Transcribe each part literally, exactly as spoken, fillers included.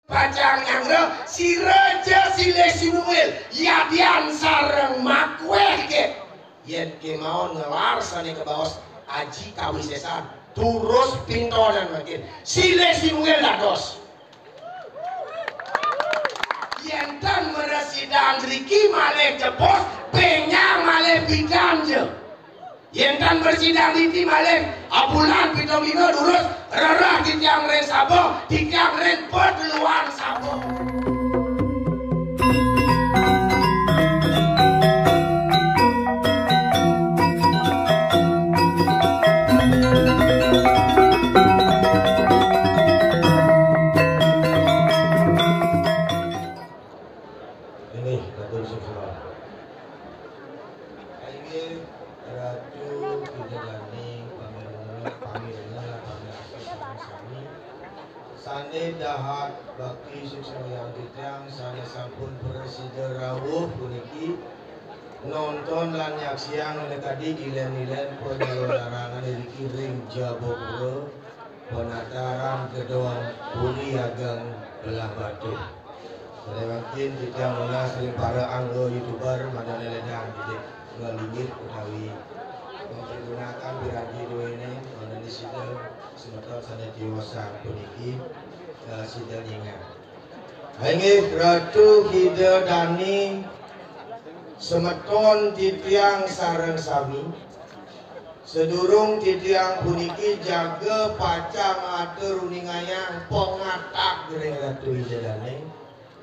Pacang nyanggra, sira ja silih Sinuil, yadian sareng makweh ké. Yén kémaon ngelar sané kabaos aji kawisésan, terus pintonan mangkin. Silih Sinuil dados. Yén tan mresidang driki malih jebos, bénjang malih bidan ja. Yén tan mresidang driki malih, abulan pitung dina durus, rereh titiang ring Sabang, titiang ring Peteluan Sabang. Ini Ratu Sukma. Inggih Ratu Bidadari, pamireng, pamireng, pamirsa sami. Sané dahat bakti suksmayang titiang sané sampun prasida rawuh puniki nonton lan nyaksiang minakadi ilén-ilén panyalonarangan iriki ring Jabapura, penataran gedong Puri Ageng Blahbatuh. Sané mangkin titiang nunas ring para angga YouTuber mangdané ledang didik ngelinggih utawi mempergunakan piranti duéné, mangdané sida semeton sané tiosan puniki, eh, sida nyingat. Inggih Ratu Ida Dané, semeton titiang sareng sami, sadurung titiang puniki jaga pacang atur uningayang pangatag ring Ratu Ida Dané,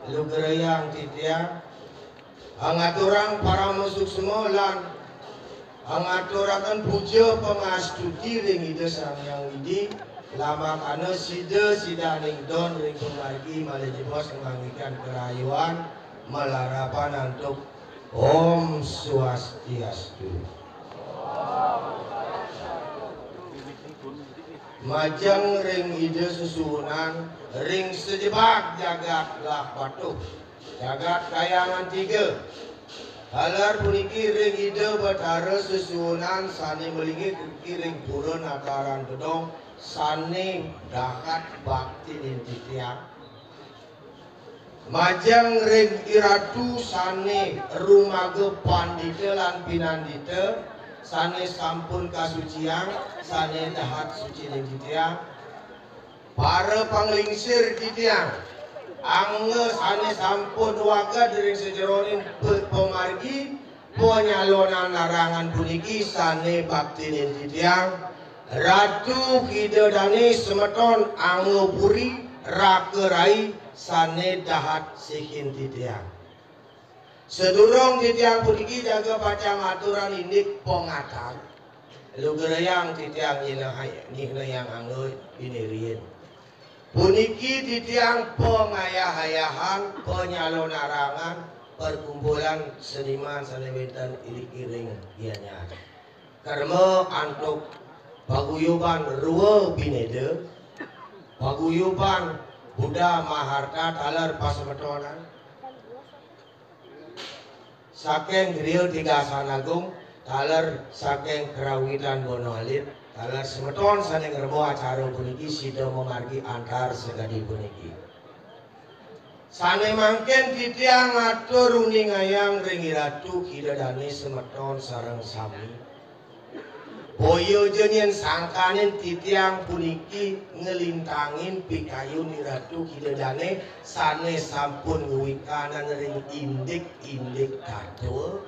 lugrayang titiang ngaturang parama suksma lan ngaturaken puja pangastuti ring Ida Sang Hyang Widi, lamakana sida sidaning don ring pamargi malih jebos nganggikan karahayuan malarapan antuk Om Swastiastu. Majeng ring Ida sesuhunan, ring sajebag jagat Blahbatuh. Jagat Kahyangan Tiga. Taler puniki ring Ida Batara sesuhunan sané malinggih puniki ring Pura Nataran Gedong sané dahat baktinin titiang. Majeng ring iratu sané rumaga pandita lan pinandita sané sampun kasuciang, sané dahat suci ring titiang. Para panglingsir titiang, angga sané sampun wagéd ring sajeroning pe-, pamargi panyalonan larangan puniki sané baktinin titiang, Ratu Ida Dané semeton angga puri, raka rai sané dahat sihin titiang. Sadurung titiang puniki jaga pacang aturang indik pangatag, lugrayang titiang nyinahai-, nyihnayang angga bini riin. Puniki titiang pangayah-ayahan, panyalonarangan, perkumpulan seniman sané wénten iriki ring Gianyar. Krama antuk paguyuban Rwa Bineda, paguyuban Buddha Maharta taler pasemetonan, saking Griya Tigasan Agung, taler saking Kerawitan Bono Alit, taler semeton sané ngremba acara puniki sida mamargi antar sakadi puniki. Sané mangkin titiang ngatur uningayang ring Iratu Ida Dané semeton sareng sami. Boya ja nyén sangkaning titiang puniki nglintangin pikayun Iratu Ida Dané sané sampun ngwikanang ring indik-indik tatwa.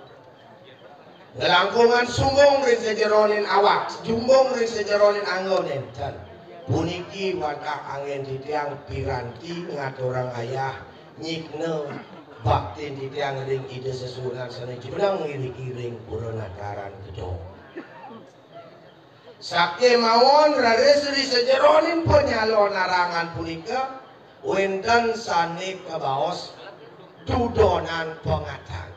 Nglangkungang sumbung ring sajeroning awak, jumbung ring sajeroning angga nénten. Puniki wantah anggén titiang piranti ngaturang ayah, nyihna baktin titiang ring Ida sesuhunan sané jumeneng iriki ring Pura Nataran Gedong. Sakémaon raris ring sajeroning panyalonarangan punika wénten sané kabaos dudonan pangatag.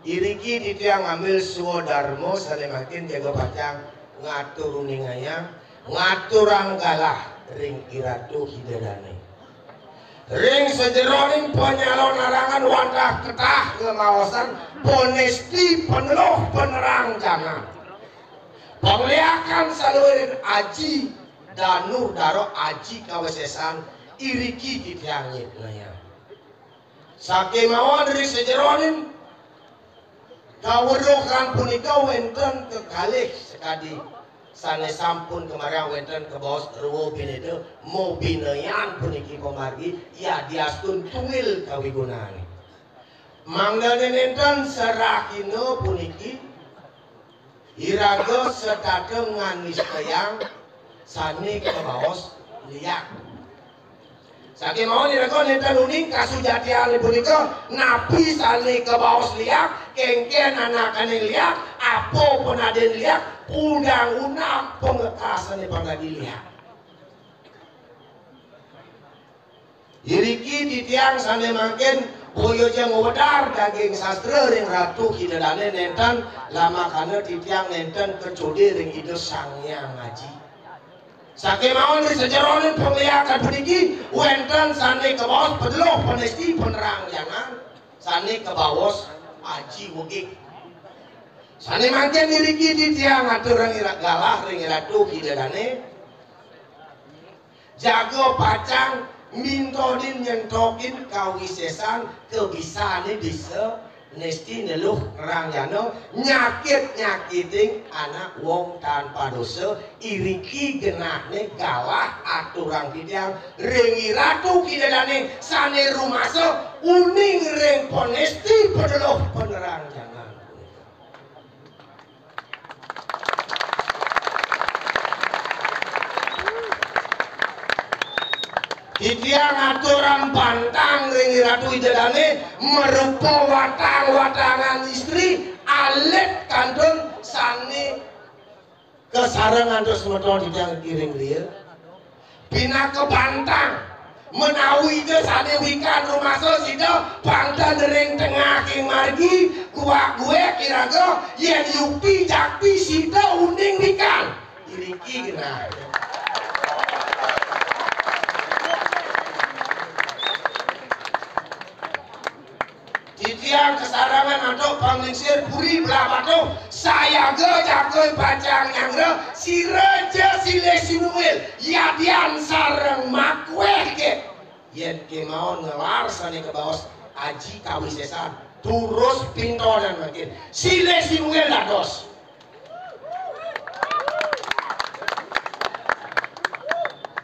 Iriki titiang ngambil swadarma sané mangkin jaga pacang ngatur uningayang, ngaturang galah ring Iratu Ida Dané. Ring sajeroning panyalonarangan wantah ketah ngamaosang panesti paneluh panerang jagat. Pangliakan saluiring aji danu dara aji kawisésan Iriki titiang nyidnayang. Sakémaon ri sajeroning kaweruhan punika wénten kekalih sakadi sané sampun kamarang wénten kabaos rwa binéda, mabinayan puniki pamargi yadiastun tuwil kawigunané. Mangdané nénten sarahina puniki iraga setata nganistayang sané kabaos liak. Sakémaon iraga nénten uning kasujatiané punika, napi sané kabaos liak, kénkén anakané liak, apa panadin liak, undang-undang pangekasané pangradi liak. Iriki titiang sané mangkin boya ja ngwedar daging sastra ring Ratu Ida Dané nénten, lamakana titiang nénten kacodi ring Ida Sang Hyang Aji. Sakémaon ring sajeroning pangliakan puniki wénten sané kabaos padeluh panesti panerang jangan, sané kabaos aji wegig. Sané mangkin iriki titiang aturang ira galah ring Ratu Ida Dané. Jaga pacang mintonin nyentokin kawisésan kabisané bisa nesti neluh ngrang jana nyakit-nyakiting anak wong tanpa dosa, iriki genahné galah aturang titiang ring Ratu Ida Dané sané rumasa uning ring panesti padeluh panerang jangan. Titiang aturang pantang ring Ratu Ida Dané marupa watang-watangan istri alit kantun sané kasareng antuk semeton titiang kiring ria. Pinaka pantang. Menawi ida sané wikan rumasa sida pantang ring tengahing margi, guak-guek iraga, yén yukti jakti sida uning wikan. Iriki genah. Titiang kasarengan antuk panglingsir puri Blahbatuh, sayaga jaga pacang nyanggra, sira ja silih sinunggil, yadian sareng makuéh ké. Yén kémaon ngelar sané kabaos aji kawisésan, durus pintonan mangkin. Silih sinunggil dados.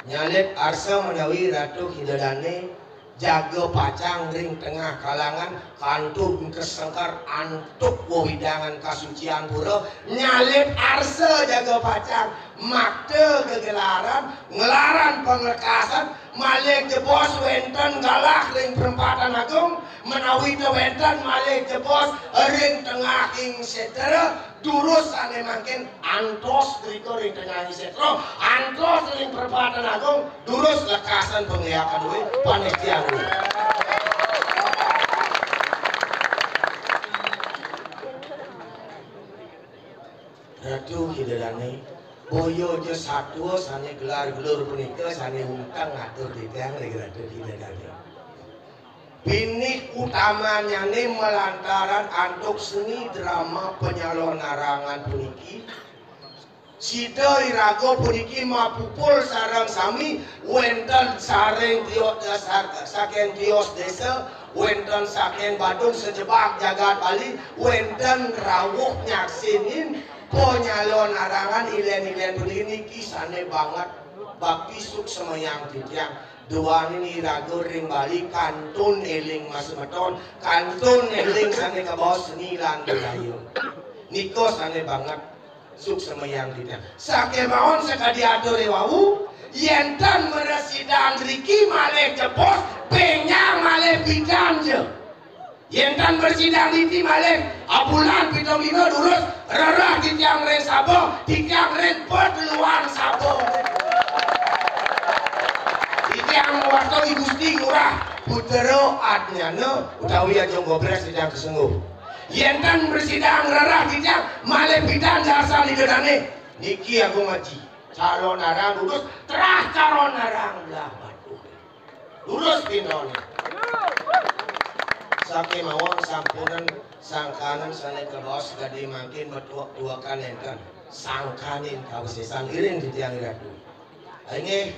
Nyalit arsa menawi Ratu Ida Dané jaga pacang ring tengah kalangan, kantun kasengker antuk wewidangan kasucian pura, nyalit arsa jaga pacang, makta gegelaran, ngelaran panglekasan, malih jebos wénten galah ring perempatan agung, menawi té wénten malih jebos ring tengahing sétra, durus sané mangkin antos drika ring tengahing sétra, antos ring perempatan agung, durus lekasan pangliakan duwé, panestian duwé. Ratu Ida Dané, boya ja satua sané gelar-gelur punika sané ungkang ngatur titiang ring Ratu Ida Dané. Pinih utamanyané malantaran antuk seni drama panyalonarangan puniki, sida iraga puniki mapupul sareng sami wénten saring tio-, sa-, saking tios désa, wénten saking Badung sajebag jagat Bali, wénten rauh nyaksinin panyalonarangan ilén-ilén puniki niki sané banget bakti suksemayang titiang. Duaning iraga ring Bali kantun éling masemeton, kantun éling sané kabaos seni lan budaya. Nika sané banget suksemayang titiang. Sakémaon sakadi aturé wau, yén tan mresidang riki malih jebos, bénjang malih pidan ja. Yén tan mresidang riki malih, abulan pitung dina durus, rereh titiang ring Sabah, titiang ring Peteluan Sabah. Titiang mawasta I Gusti Ngurah Putra Adnyana utawi Ajung Gobres titiang kasengguh. Yén tan mresidang rereh titiang malih pidan dasar Ida Dané, niki Agung Aji. Calonarang durus, terah calonarang Blahbatuh. Durus pintoné. Sakémaon sampunang sangkaning sané kabaos gati mangkin matuek-tuekan nénten. Sangkaning kawisésan iring titiang Ratu. Inggih.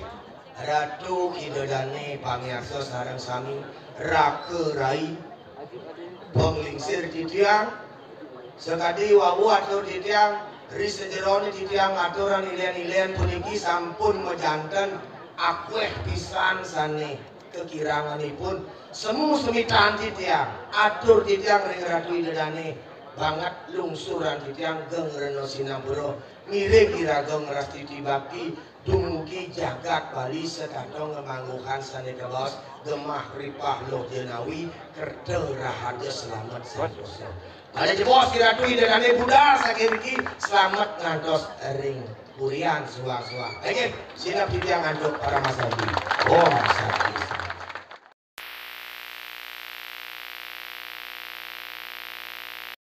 Ratu Ida Dane pamiarsa sareng sami, raka rai, panglingsir titiang, sakadi wau atur titiang, ri sajerone titiang ngaturang ilen-ilen puniki sampun majanten akweh pisan sane kakiranganipun. Semu semitan titiang, atur titiang ring Ratu Ida Dane, banget lungsuran titiang geng rena sinampura, ngiring iraga ngrastiti bakti, dumugi jagat Bali setata ngamangguhan sane kabaos gemah ripah loh janawi, kerta raharja slamet santosa. Pada jebos Ratu Ida Dane budal saking mriki, slamet ngantos ring purian suang-suang. Nggih, sineb titiang antuk paramasanti. Om Santi.